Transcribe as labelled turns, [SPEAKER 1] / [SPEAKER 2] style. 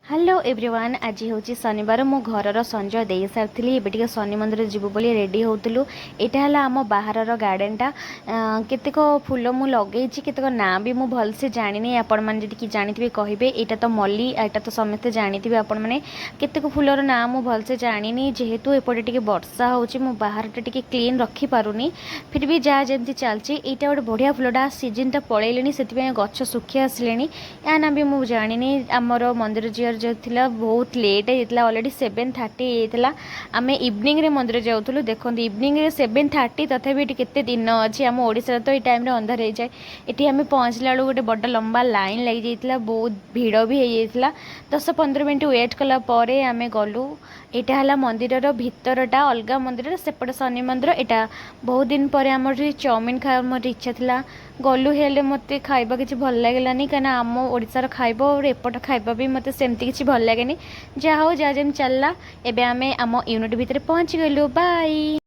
[SPEAKER 1] Hello everyone, ଆଜି ହେଉଛି ଶନିବାର। ମୁଁ ଘରର ସଞ୍ଜ ଦେଇ ସାରିଥିଲି। ଏବେ ଟିକେ ଶନି ମନ୍ଦିର ଯିବୁ ବୋଲି ରେଡ଼ି ହେଉଥିଲୁ। ଏଇଟା ହେଲା ଆମ ବାହାରର ଗାର୍ଡ଼େନଟା। କେତେକ ଫୁଲ ମୁଁ ଲଗେଇଛି, କେତେକ ନାଁ ବି ମୁଁ ଭଲସେ ଜାଣିନି। ଆପଣମାନେ ଯଦି କି ଜାଣିଥିବେ, କହିବେ। ଏଇଟା ତ ମଲ୍ଲି, ଏଇଟା ତ ସମସ୍ତେ ଜାଣିଥିବେ ଆପଣମାନେ। କେତେକ ଫୁଲର ନାଁ ମୁଁ ଭଲସେ ଜାଣିନି। ଯେହେତୁ ଏପଟେ ଟିକେ ବର୍ଷା ହେଉଛି, ମୁଁ ବାହାରଟା ଟିକେ କ୍ଲିନ୍ ରଖିପାରୁନି। ଫିର୍ ବି ଯାହା ଯେମିତି ଚାଲିଛି। ଏଇଟା ଗୋଟେ ବଢ଼ିଆ ଫୁଲଟା। ସିଜନଟା ପଳେଇଲେଣି, ସେଥିପାଇଁ ଗଛ ଶୁଖି ଆସିଲେଣି। ୟା ନାଁ ବି ମୁଁ ଜାଣିନି। ଆମର ମନ୍ଦିର ଯିବାର ଯେଉଁ ଥିଲା, ବହୁତ ଲେଟ୍ ହେଇଯାଇଥିଲା। ଅଲରେଡ଼ି 7:30 ହେଇଯାଇଥିଲା। ଆମେ ଇଭିନିଂରେ ମନ୍ଦିର ଯାଉଥିଲୁ। ଦେଖନ୍ତୁ, ଇଭିନିଂରେ 7:30, ତଥାପି ଏଠି କେତେ ଦିନ ଅଛି। ଆମ ଓଡ଼ିଶାରେ ତ ଏଇ ଟାଇମ୍ରେ ଅନ୍ଧାର ହେଇଯାଏ। ଏଠି ଆମେ ପହଞ୍ଚିଲା ବେଳକୁ ଗୋଟେ ବଡ଼ ଲମ୍ବା ଲାଇନ୍ ଲାଗିଯାଇଥିଲା। ବହୁତ ଭିଡ଼ ବି ହେଇଯାଇଥିଲା। 10-15 ମିନିଟ୍ ୱେଟ୍ କଲା ପରେ ଆମେ ଗଲୁ। ଏଇଟା ହେଲା ମନ୍ଦିରର ଭିତରଟା, ଅଲଗା ମନ୍ଦିର, ସେପଟେ ଶନି ମନ୍ଦିର ଏଇଟା। ବହୁତ ଦିନ ପରେ ଆମର ଟିକେ ଚାଉମିନ୍ ଖାଇବା ମୋର ଇଚ୍ଛା ଥିଲା। ଗଲୁ, ହେଲେ ମୋତେ ଖାଇବା କିଛି ଭଲ ଲାଗିଲାନି, କାହିଁକିନା ଆମ ଓଡ଼ିଶାର ଖାଇବା ଆଉ ଏପଟ ଖାଇବା ବି ମୋତେ ସେମିତି କିଛି ଭଲ ଲାଗେନି। ଯାହା ହଉ, ଯାହା ଯେମିତି ଚାଲିଲା। ଏବେ ଆମେ ଆମ ୟୁନିଟ୍ ଭିତରେ ପହଞ୍ଚିଗଲୁ। ବାଇ।